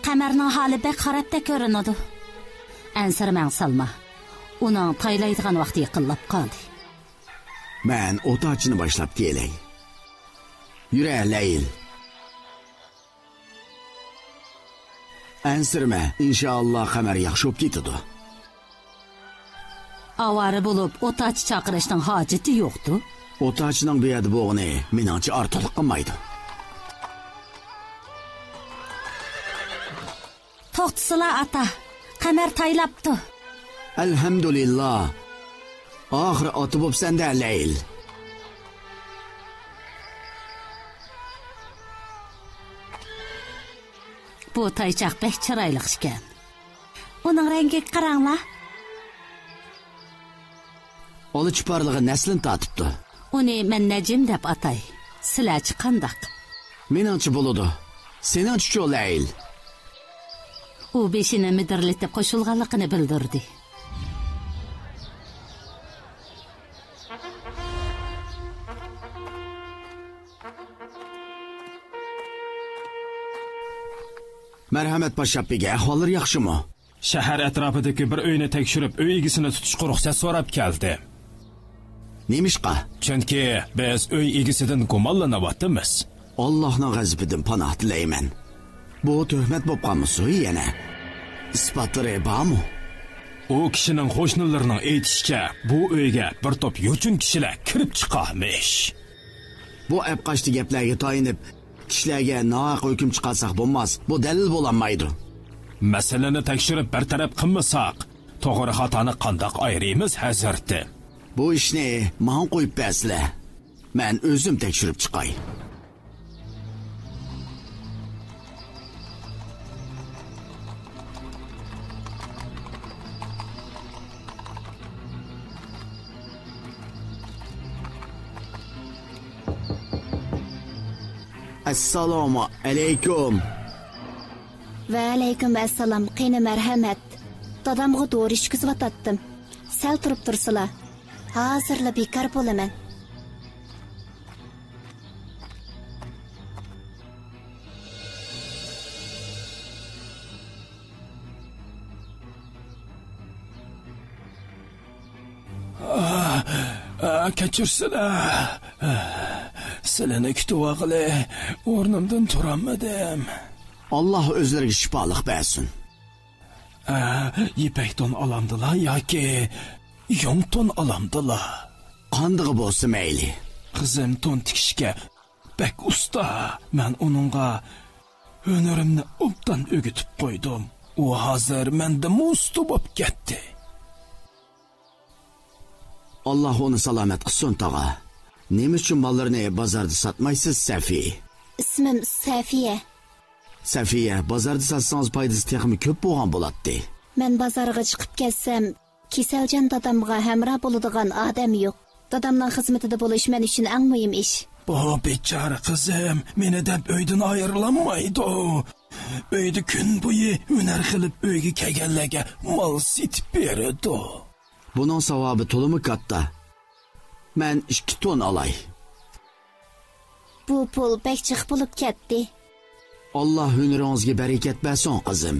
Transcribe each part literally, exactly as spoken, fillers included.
قەمەرنىڭ ھالى بەك خارابتەك كۆرۈنىدۇ. ئەنسىرىمەڭ، سالما. ئۇنىڭ تايلايدىغان ۋاقتى يېقىنلاپ قالدى. مەن ئوتاچنى باشلاپ كېلەي. يۈرە، لەيل. ئەنسىرىمە، ئىنشائاللا قەمەر ياخشى بولۇپ كېتىدۇ. ئاۋارە بولۇپ، ئوتاچى چاقىرىشنىڭ ھاجىتى يوقتۇ. ئوتاچنىڭ بۇ يەردە بولغىنى مېنىڭچە ئارتۇقلۇق قىلمايدۇ. توختىسىلا، ئاتا. قەمەر تايلاپتۇ. ئەلھەمدۇلىللا. ئاخىرى ئاتا بوپسەن-دە، لەيل. بۇ تايچاق بەك چىرايلىق ئىكەن. ئۇنىڭ رەڭگىگە قاراڭلار. ئالا چىپارلىقى نەسلىنى تارتىپتۇ. ئۇنى مەن نەجىم دەپ ئاتاي. سىلەرچە قانداق؟ مېنىڭچە بولىدۇ. سېنىڭچىچۇ، لەيل؟ ئۇ بېشىنى مىدىرلىتىپ قوشۇلغانلىقىنى بىلدۈردى. مەرھەمەت، پاششاپ بېگى، ئەھۋاللىرى ياخشىمۇ؟ شەھەر ئەتراپىدىكى بىر ئۆينى تەكشۈرۈپ، ئۆي ئىگىسىنى تۇتۇشقا رۇخسەت سوراپ كەلدى. نېمىشقا؟ چۈنكى بىز ئۆي ئىگىسىدىن گۇمانلىنىۋاتىمىز. ئاللاھنىڭ غەزىپىدىن پاناھ تىلەيمەن. بۇ تۆھمەت بولۇپ قالمىسۇن يەنە؟ ئىسپاتلىرى بارمۇ؟ ئۇ كىشىنىڭ قوشنىلىرىنىڭ ئېيتىشىچە، بۇ ئۆيگە بىر توپ يوچۇن كىشىلەر كىرىپ چىقارمىش. بۇ ئەپقاچتى گەپلەرگە تايىنىپ، كىشىلەرگە ناھەق ھۆكۈم چىقارساق بولماس، بۇ دەلىل بولالمايدۇ. مەسىلىنى تەكشۈرۈپ بىر تەرەپ قىلمىساق، توغرا خاتانى قانداق ئايرىيمىز، ھەزرىتىم؟ بۇ ئىشنى ماڭا قويۇپ بەرسىلە، مەن ئۆزۈم تەكشۈرۈپ چىقاي. ئەسسالامۇ ئەلەيكۇم. ۋەئەلەيكۇم ئەسسالام. قېنى، مەرھەمەت. دادامغا دورا ئىچكۈزۈۋاتاتتىم. سەل تۇرۇپ تۇرسىلا. ھازىرلا بىكار بولىمەن. ئا، ئا، كەچۈرسىلە. سىلىنى كۈتۈۋالغىلى ئورنۇمدىن تۇرالمىدىم. ئاللاھ ئۆزلىرىگە شىپالىق بەرسۇن. ئا، يىپەك تون ئالامدىلا ياكى يۇڭ تون ئالامدىلا؟ قاندىقى بولسا مەيلى. قىزىم تون تىكىشكە بەك ئۇستا. مەن ئۇنىڭغا ھۈنىرىمنى ئوبدان ئۆگىتىپ قويدۇم. ئۇ ھازىر مەندىنمۇ ئۇستا بولۇپ كەتتى. ئاللاھ ئۇنى سالامەت قىلسۇن، تاغا. نېمە ئۈچۈن ماللىرىنى بازاردا ساتمايسىز، سەفىي؟ ئىسمىم سەفىيە. سەفىيە، بازاردا ساتسىڭىز پايدىسى تېخىمۇ كۆپ بولغان بولاتتى. مەن بازارغا چىقىپ كەتسەم، كېسەلجان دادامغا ھەمراھ بولىدىغان ئادەم يوق. دادامنىڭ خىزمىتىدە بولۇش مەن ئۈچۈن ئەڭ مۇھىم ئىش. بۇ بىچارە قىزىم مېنى دەپ ئۆيدىن ئايرىلالمايدۇ. ئۆيدە كۈن بويى ھۈنەر قىلىپ ئۆيگە كەلگەنلەرگە مال سېتىپ بېرىدۇ. بۇنىڭ ساۋابى تولىمۇ كاتتا. مەن ئىككى تون ئالاي. بۇ پۇل بەك جىق بولۇپ كەتتى. ئاللاھ ھۈنىرىڭىزگە بەرىكەت بەرسۇن، قىزىم.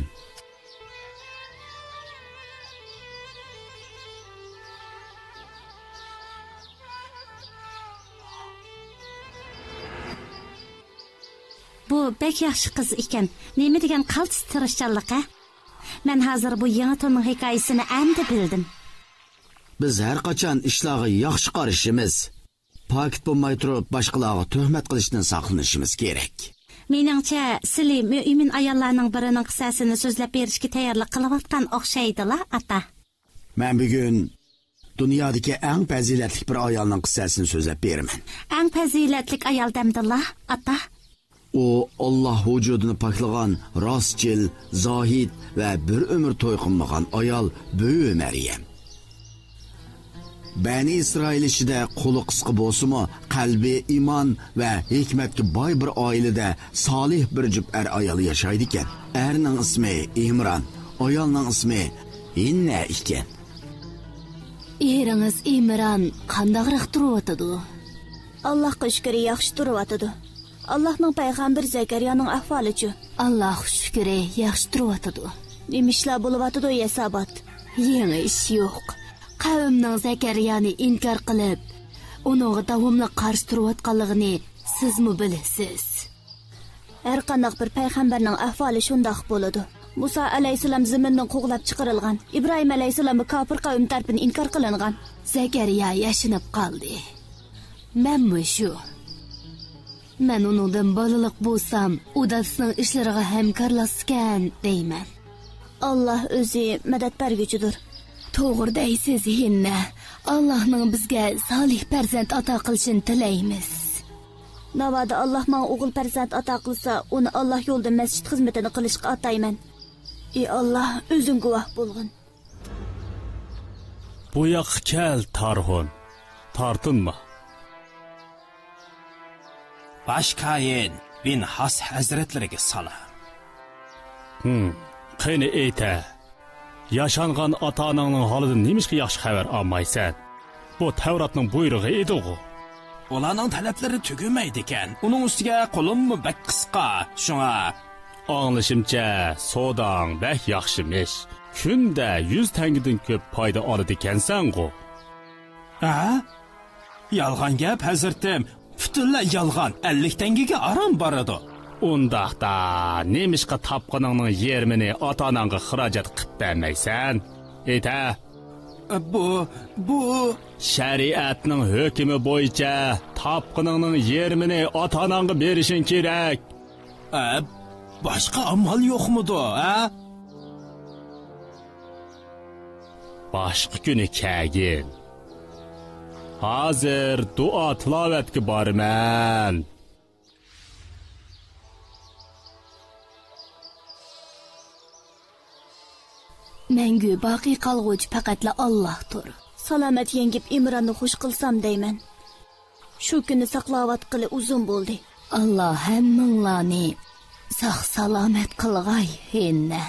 بۇ بەك ياخشى قىز ئىكەن. نېمە دېگەن قالتىس تىرىشچانلىق، ھە؟ مەن ھازىر بۇ يېڭى توننىڭ ھېكايىسىنى ئەمدى بىلدىم. بىز ھەر قاچان ئىشلارغا ياخشى قارىشىمىز. پاكىت بولماي تۇرۇپ، باشقىلارغا تۆھمەت قىلىشتىن ساقلىنىشىمىز كېرەك. مېنىڭچە، سىلى مۆمىن ئاياللارنىڭ بىرىنىڭ قىسسەسىنى سۆزلەپ بېرىشكە تەييارلىق قىلىۋاتقان ئوخشايدىلا، ئاتا. مەن بۈگۈن دۇنيادىكى ئەڭ پەزىلەتلىك بىر ئايالنىڭ قىسسەسىنى سۆزلەپ بېرىمەن. ئەڭ پەزىلەتلىك ئايال دەمدىلا، ئاتا؟ ئۇ، ئاللاھ ۋۇجۇدىنى پاكلىغان، راستچىل، زاھىد ۋە بىر ئۆمۈر توي قىلمىغان ئايال بۈۋى مەريەم. بەنى ئىسرائىل ئىچىدە قولى قىسقا بولسىمۇ، قەلبى ئىمان ۋە ھېكمەتكە باي بىر ئائىلىدە سالىھ بىر جۈپ ئەر-ئايال ياشايدىكەن. ئەرنىڭ ئىسمى ئىمران، ئايالنىڭ ئىسمى ھىننە ئىكەن. ئېرىڭىز ئىمران قانداقراق تۇرۇۋاتىدۇ؟ ئاللاھقا شۈكۈر، ياخشى تۇرۇۋاتىدۇ. ئاللاھنىڭ پەيغەمبىرى زەكەرىيانىڭ ئەھۋالىچۇ؟ ئاللاھقا شۈكرى، ياخشى تۇرۇۋاتىدۇ. نېمە ئىشلار بولۇۋاتىدۇ، ياسابات؟ يېڭى ئىش يوق. قەۋمنىڭ زەكەرىيانى ئىنكار قىلىپ، ئۇنىڭغا داۋاملىق قارشى تۇرۇۋاتقانلىقىنى سىزمۇ بىلىسىز. ھەر قانداق بىر پەيغەمبەرنىڭ ئەھۋالى شۇنداق بولىدۇ. مۇسا ئەلەيھىسسالام زېمىندىن قوغلاپ چىقىرىلغان، ئىبراھىم ئەلەيھىسسالاممۇ كاپىر قەۋم تەرىپىدىن ئىنكار قىلىنغان. زەكەرىيا ياشىنىپ قالدى. مەنمۇ شۇ. مەن ئۇنىڭدىن بالىلىق بولسام، ئۇ دادىسىنىڭ ئىشلىرىغا ھەمكارلاشسىكەن دەيمەن. ئاللاھ ئۆزى مەدەت بەرگۈچىدۇر. توغرا دەيسىز، ھىننە. ئاللاھنىڭ بىزگە سالىھ پەرزەنت ئاتا قىلىشىنى تىلەيمىز. ناۋادا ئاللاھ ماڭا ئوغۇل پەرزەنت ئاتا قىلسا، ئۇنى ئاللاھ يولىدا مەسچىت خىزمىتىنى قىلىشقا ئاتايمەن. ئى ئاللاھ، ئۆزۈڭ گۇۋاھ بولغىن. بۇ ياققا كەل، تارھون. تارتىنما. باش كاھىن بىن ھاس ھەزرەتلىرىگە سالام. ھىم، قېنى ئېيتە. ياشانغان ئاتا-ئاناڭنىڭ ھالىدىن نېمىشقا ياخشى خەۋەر ئالمايسەن؟ بۇ تەۋراتنىڭ بۇيرۇقى ئىدىغۇ. ئۇلارنىڭ تەلەپلىرى تۈگىمەيدىكەن. ئۇنىڭ ئۈستىگە قولۇممۇ بەك قىسقا. شۇڭا. ئاڭلىشىمچە، سوداڭ بەك ياخشىمىش. كۈندە يۈز تەڭگىدىن كۆپ پايدا ئالىدىكەنسەنغۇ. ھە؟ يالغان گەپ، ھەزرىتىم. پۈتۈنلەي يالغان. ئەللىك تەڭگىگە ئاران بارىدۇ. ئۇنداقتا، نېمىشقا تاپقىنىڭنىڭ يېرىمىنى ئاتا-ئاناڭغا خىراجەت قىپ بەرمەيسەن؟ ئېيتە. بۇ، بۇ. شەرىئەتنىڭ ھۆكمى بويىچە تاپقىنىڭنىڭ يېرىمىنى ئاتا-ئاناڭغا بېرىشىڭ كېرەك. ئە، باشقا ئامال يوقمىدۇ، ھە؟ باشقا كۈنى كەگىن. ھازىر دۇئا تىلاۋەتكە بارىمەن. مەڭگۈ باقىي قالغۇچى پەقەتلا ئاللاھتۇر. سالامەت يەڭگىپ ئىمراننى خوش قىلسام دەيمەن. شۇ كۈننى ساقلاۋاتقىلى ئۇزۇن بولدى. ئاللا ھەممىڭلارنى ساق-سالامەت قىلغاي، ھىننە.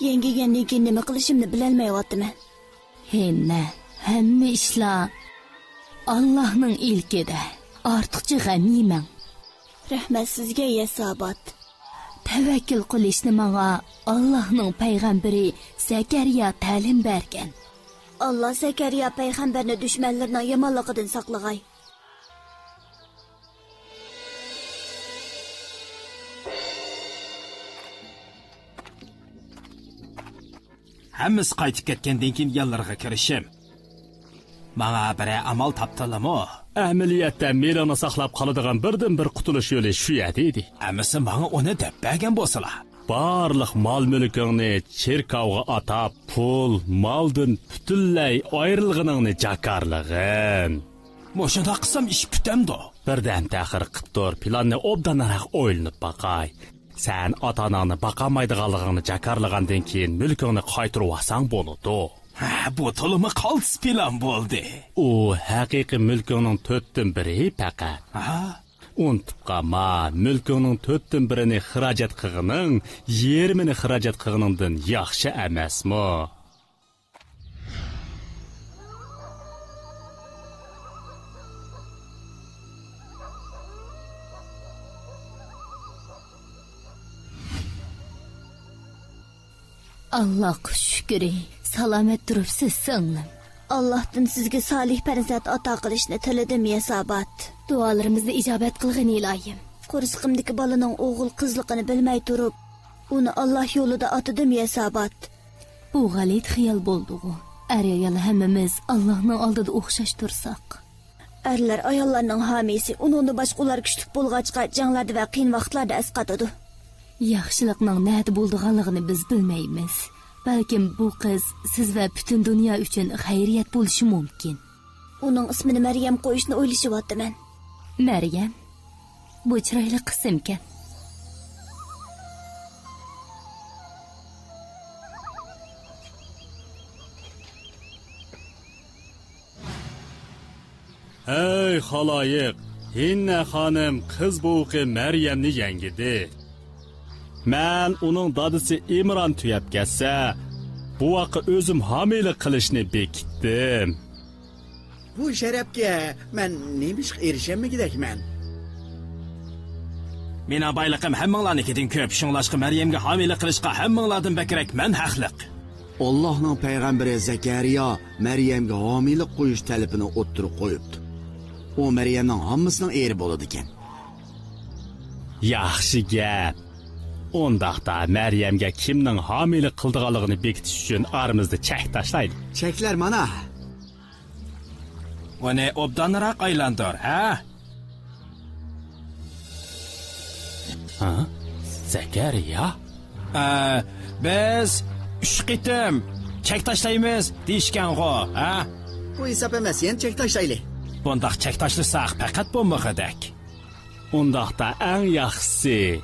يەڭگىگەندىن كېيىن نېمە قىلىشىمنى بىلەلمەيۋاتىمەن. ھىننە، ھەممە ئىشلار ئاللاھنىڭ ئىلكىدە. ئارتۇقچە غەم يېمەڭ. رەھمەت سىزگە، ياسابات. تەۋەككۈل قىلىشنى ماڭا ئاللاھنىڭ پەيغەمبىرى زەكەرىيا تەلىم بەرگەن. ئاللا زەكەرىيا پەيغەمبەرنى دۈشمەنلىرىنىڭ يامانلىقىدىن ساقلىغاي. ھەممىسى قايتىپ كەتكەندىن كېيىن يانلىرىغا كىرىشىم. ماڭا بىرەر ئامال تاپتىلىمۇ؟ ئەمەلىيەتتە مېلىڭنى ساقلاپ قالىدىغان بىردىنبىر قۇتۇلۇش يولى شۇ يەردە ئىدى. ئەمىسە ماڭا ئۇنى دەپ بەرگەن بولسىلا. بارلىق مال-مۈلكۈڭنى چېركاۋغا ئاتاپ، پۇل، مالدىن پۈتۈنلەي ئايرىلغىنىڭنى جاكارلىغىن. مۇشۇنداق قىلسام ئىش پۈتەمدۇ؟ بىردەم تەخىر قىپ تۇر، پىلاننى ئوبدانراق ئويلىنىپ باقاي. سەن ئاتا-ئاناڭنى باقالمايدىغانلىقىڭنى جاكارلىغاندىن كېيىن مۈلكۈڭنى قايتۇرۇۋالساڭ بولىدۇ. ھە، بۇ تولىمۇ قالتىس پىلان بولدى. ئۇ ھەقىقىي مۈلكۈڭنىڭ تۆتتىن بىرى پەقەت. ھە؟ ئۇنتۇپ قالما، مۈلكۈڭنىڭ تۆتتىن بىرىنى خىراجەت قىلغىنىڭ، يېرىمىنى خىراجەت قىلغىنىڭدىن ياخشى ئەمەسمۇ؟ ئاللاغا شۈكرى، سالامەت تۇرۇپسىز، سىڭلىم. ئاللاھتىن سىزگە سالىھ پەرزەنت ئاتا قىلىشنى تىلىدىم، ياسابات. دۇئالىرىمىزنى ئىجابەت قىلغىن، ئىلاھىم. قورسىقىمدىكى بالىنىڭ ئوغۇل قىزلىقىنى بىلمەي تۇرۇپ، ئۇنى ئاللاھ يولىدا ئاتىدىم، ياسابات. بۇ غەلىتە خىيال بولدىغۇ؟ ئەر-ئايال ھەممىمىز ئاللاھنىڭ ئالدىدا ئوخشاش تۇرساق. ئەرلەر ئاياللارنىڭ ھامىيسى، ئۇنىڭدىن باشقا ئۇلار كۈچلۈك بولغاچقا، جەڭلەردە ۋە قىيىن ۋاقىتلاردا ئەسقاتىدۇ. ياخشىلىقنىڭ نەدە بولىدىغانلىقىنى بىز بىلمەيمىز. بەلكىم بۇ قىز سىز ۋە پۈتۈن دۇنيا ئۈچۈن خەيرىيەت بولۇشى مۇمكىن. ئۇنىڭ ئىسمىنى مەريەم قويۇشنى ئويلىشىۋاتىمەن. مەريەم؟ بۇ چىرايلىق ئىسىمكەن. ھەي خالايىق، ھىننە خانىم قىز بوۋىقى مەريەمنى يەڭگىدى. مەن ئۇنىڭ دادىسى ئىمران تۈگەپ كەتسە، بوۋاققا ئۆزۈم ھامىيلىق قىلىشنى بېكىتتىم. بۇ شەرەپكە مەن نېمىشقا ئېرىشەلمىگۈدەكمەن؟ مېنىڭ بايلىقىم ھەممىڭلارنىڭكىدىن كۆپ، شۇڭلاشقا مەريەمگە ھامىيلىق قىلىشقا ھەممىڭلاردىن بەكرەك مەن ھەقلىق. ئاللاھنىڭ پەيغەمبىرى زەكەرىيا مەريەمگە ھامىيلىق قويۇش تەلىپىنى ئوتتۇرىغا قويۇپتۇ. ئۇ مەريەمنىڭ ھاممىسىنىڭ ئېرى بولىدىكەن. ياخشى گەپ. ئۇنداقتا مەريەمگە كىمنىڭ ھامىيلىق قىلىدىغانلىقىنى بېكىتىش ئۈچۈن ئارىمىزدا چەك تاشلايلى. چەكلەر مانا. ئۇنى ئوبدانراق ئايلاندۇر، ھە؟ ھە؟ زەكەرىيا؟ ئە، بىز ئۈچ قېتىم چەك تاشلايمىز دېيىشكەنغۇ، ھە؟ بۇ ھېساب ئەمەس، يەنە چەك تاشلايلى. بۇنداق چەك تاشلىساق پەقەت بولمىغۇدەك. ئۇنداقتا ئەڭ ياخشىسى،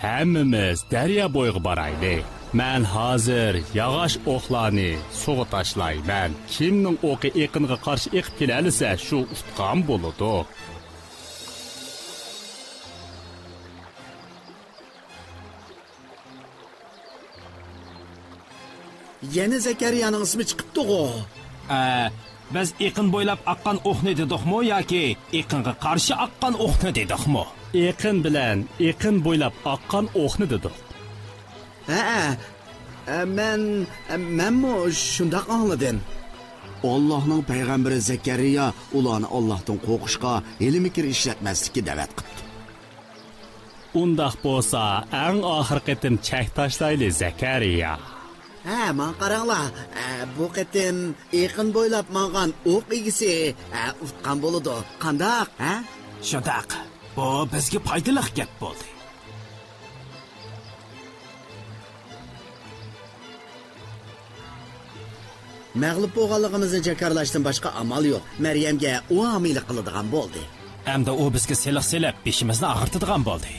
ھەممىمىز دەريا بويىغا بارايلى. مەن ھازىر ياغاچ ئوقلارنى سۇغا تاشلايمەن. كىمنىڭ ئوقى ئېقىنغا قارشى ئېقىپ كېلەلىسە، شۇ ئۇتقان بولىدۇ. يەنە زەكەرىيانىڭ ئىسمى چىقىپتىغۇ. ئە، بىز ئېقىن بويلاپ ئاققان ئوقنى دېدۇقمۇ ياكى ئېقىنغا قارشى ئاققان ئوقنى دېدۇقمۇ؟ ئېقىن بىلەن ئېقىن بويلاپ ئاققان ئوقنى دېدۇق. ھەئە، ئە، مەن، ئە، مەنمۇ شۇنداق ئاڭلىدىم. ئاللاھنىڭ پەيغەمبىرى زەكەرىيا ئۇلارنى ئاللاھتىن قورقۇشقا، ھىيلە-مىكىر ئىشلەتمەسلىككە دەۋەت قىپتۇ. ئۇنداق بولسا، ئەڭ ئاخىرقى قېتىم چەك تاشلايلى، زەكەرىيا. ھە، ماڭا قاراڭلار. ئە، بۇ قېتىم ئېقىن بويلاپ ماڭغان ئوق ئىگىسى، ئە، ئۇتقان بولىدۇ. قانداق، ھە؟ شۇنداق. بۇ بىزگە پايدىلىق گەپ بولدى. مەغلۇپ بولغانلىقىمىزنى جاكارلاشتىن باشقا ئامال يوق. مەريەمگە ئۇ ھامىيلىق قىلىدىغان بولدى. ئەمدى ئۇ بىزگە سېلىق سېلىپ، بېشىمىزنى ئاغرىتىدىغان بولدى.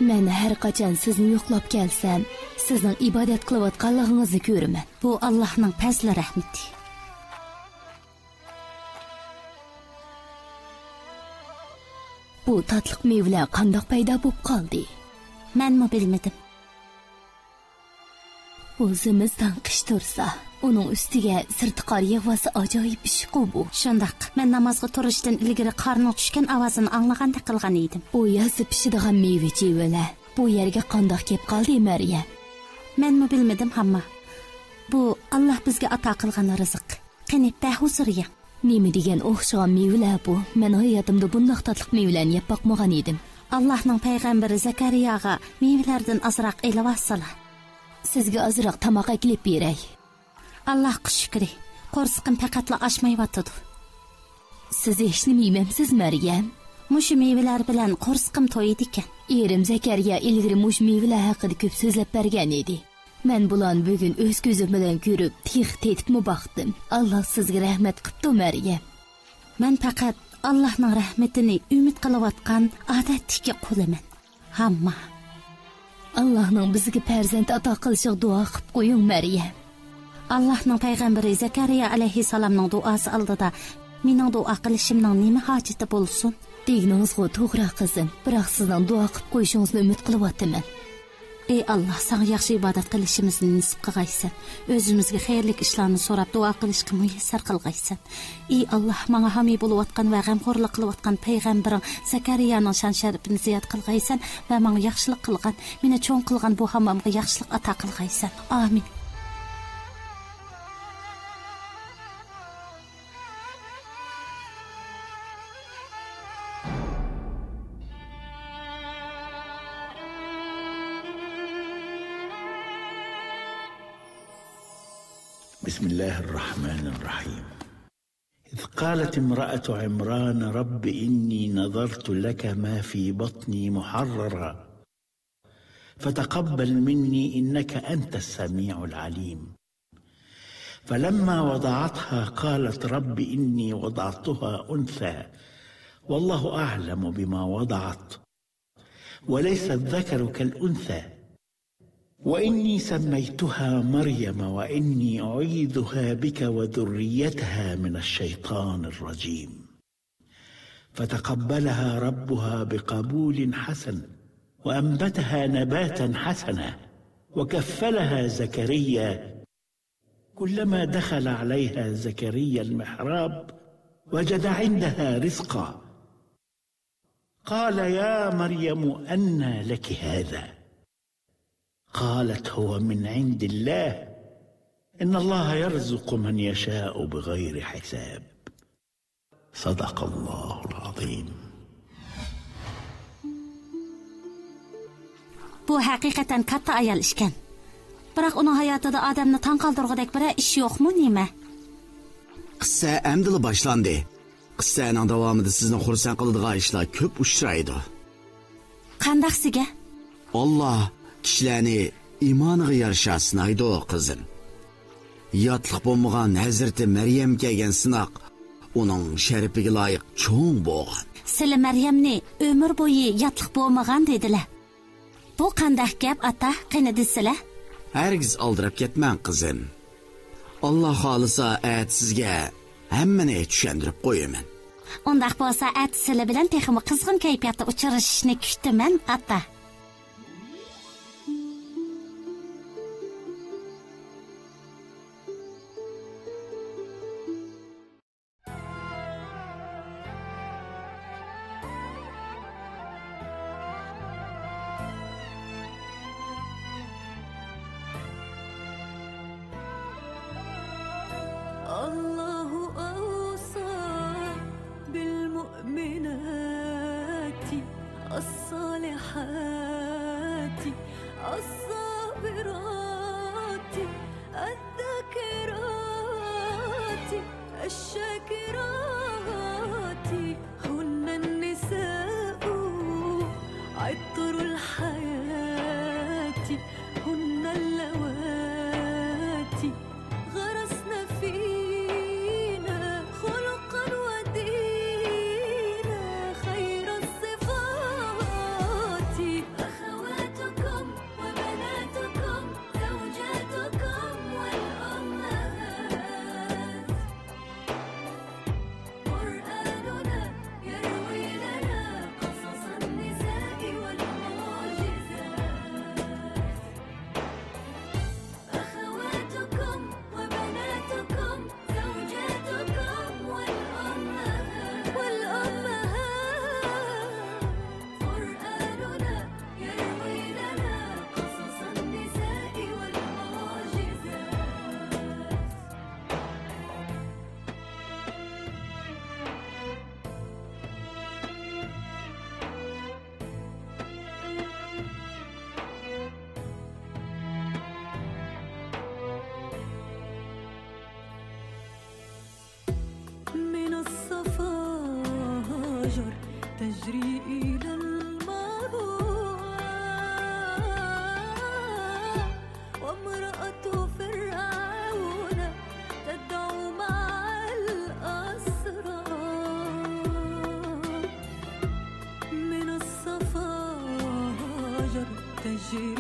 مەن ھەر قاچان سىزنى يوقلاپ كەلسەم، سىزنىڭ ئىبادەت قىلىۋاتقانلىقىڭىزنى كۆرىمەن. بۇ ئاللاھنىڭ پەزلى رەھمىتى. بۇ تاتلىق مېۋىلەر قانداق پەيدا بولۇپ قالدى؟ مەنمۇ بىلمىدىم. بۇ زىمىستان قىش تۇرسا، ئۇنىڭ ئۈستىگە سىرتى قار يېغىۋاتسا ئاجايىپ ئىشقۇ بۇ. شۇنداق، مەن نامازغا تۇرۇشتىن ئىلگىرى قارنىڭ چۈشكەن ئاۋازىنى ئاڭلىغاندەك قىلغان ئىدىم. بۇ يازدا پىشىدىغان مېۋە-چېۋىلەر. بۇ يەرگە قانداق كېلىپ قالدى، مەريەم؟ مەنمۇ بىلمىدىم، ھامما. بۇ ئاللا بىزگە ئاتا قىلغان رىزىق. قېنى، بەھۇزۇر يەڭ. نېمە دېگەن ئوخشىغان مېۋىلەر بۇ؟ مەن ھاياتىمدا بۇنداق تاتلىق مېۋىلەرنى يەپ باقمىغان ئىدىم. ئاللاھنىڭ پەيغەمبىرى زەكەرىياغا مېۋىلەردىن ئازراق ئېلىۋالسىلا. سىزگە ئازراق تاماق ئەكېلىپ بېرەي. ئاللاھقا شۈكرى، قورسىقىم پەقەتلا ئاچمايۋاتىدۇ. سىز ھېچنېمە يېمەمسىز، مەريەم؟ مۇشۇ مېۋىلەر بىلەن قورسىقىم تويىدىكەن. ئېرىم زەكەرىيا ئىلگىرى مۇشۇ مېۋىلەر ھەققىدە كۆپ سۆزلەپ بەرگەن ئىدى. مەن بۇلارنى بۈگۈن ئۆز كۆزۈم بىلەن كۆرۈپ، تېخى تېتىپمۇ باقتىم. ئاللا سىزگە رەھمەت قىپتۇ، مەريەم. مەن پەقەت ئاللاھنىڭ رەھمىتىنى ئۈمىد قىلىۋاتقان ئادەتتىكى قۇلىمەن. ھامما. ئاللاھنىڭ بىزگە پەرزەنت ئاتا قىلىشىغا دۇئا قىپ قويۇڭ، مەريەم. ئاللاھنىڭ پەيغەمبىرى زەكەرىيا ئەلەيھىسسالامنىڭ دۇئاسى ئالدىدا مېنىڭ دۇئا قىلىشىمنىڭ نېمە ھاجىتى بولسۇن؟ دېگىنىڭىزغۇ توغرا، قىزىم. بىراق سىزنىڭ دۇئا قىپ قويۇشىڭىزنى ئۈمىد قىلىۋاتىمەن. ئى ئاللا، ساڭا ياخشى ئىبادەت قىلىشىمىزنى نېسىپ قىلغايسەن. ئۆزىمىزگە خەيرلىك ئىشلارنى سوراپ دۇئا قىلىشقا مۇيەسسەر قىلغايسەن. ئى ئاللا، ماڭا ھامىي بولۇۋاتقان ۋە غەمخورلۇق قىلىۋاتقان پەيغەمبىرىڭ زەكەرىيانىڭ شان-شەرىپىنى زىيادە قىلغايسەن ۋە ماڭا ياخشىلىق قىلغان، مېنى چوڭ قىلغان بۇ ھاممامغا ياخشىلىق ئاتا قىلغايسەن. ئامىن. بسم الله الرحمن الرحيم. إذ قالت امرأة عمران رب إني نذرت لك ما في بطني محررا فتقبل مني إنك أنت السميع العليم. فلما وضعتها قالت رب إني وضعتها أنثى والله أعلم بما وضعت وليس الذكر كالأنثى وإني سميتها مريم وإني أعيذها بك وذريتها من الشيطان الرجيم. فتقبلها ربها بقبول حسن، وأنبتها نباتا حسنا، وكفلها زكريا. كلما دخل عليها زكريا المحراب وجد عندها رزقا. قال: يا مريم، أنى لك هذا؟ قالت: هو من عند الله، إن الله يرزق من يشاء بغير حساب. صدق الله العظيم. بۇ ھەقىقەتەن كاتتا ئايال ئىكەن. بىراق ئۇنىڭ ھاياتىدا ئادەمنى تاڭ قالدۇرغۇدەك بىرەر ئىش يوقمۇ نېمە؟ قىسسە ئەمدىلا باشلاندى. قىسسەنىڭ داۋامىدا سىزنى خۇرسەن قىلىدىغان ئىشلار كۆپ ئۇچرايدۇ. قانداقسىگە؟ ئاللا كىشىلەرنى ئىمانىغا يارىشا سىنايدۇ، قىزىم. ياتلىق بولمىغان ھەزرىتى مەريەمگە كەلگەن سىناق ئۇنىڭ شەرىپىگە لايىق چوڭ بولغان. سىلى مەريەمنى ئۆمۈر بويى ياتلىق بولمىغان دېدىلە. بۇ قانداق گەپ، ئاتا؟ قېنى دېسىلە. ھەرگىز ئالدىراپ كەتمەڭ، قىزىم. ئاللا خالىسا، ئەتە سىزگە ھەممىنى چۈشەندۈرۈپ قويىمەن. ئۇنداق بولسا، ئەتە سىلى بىلەن تېخىمۇ قىزغىن كەيپىياتتا ئۇچرىشىشنى كۈتىمەن، ئاتا. الله أوصى بالمؤمنات الصالحات الصابرات الذاكرات الشاكرات هن النساء عطر الحياة، هن اللواتي غرسن فينا خلقا ودينا خير الصفات. أخواتكم وبناتكم زوجاتكم والأمهات. قرآننا يروي لنا قصص النساء والمعجزات. أخواتكم وبناتكم زوجاتكم والأمهات. والأمهات. قرآننا يروي لنا قصص النساء والمعجزات. من الصفاجر تجري إلى المروى، وامرأة فرعون تدعو مع الأسرى. من الصفاجر تجري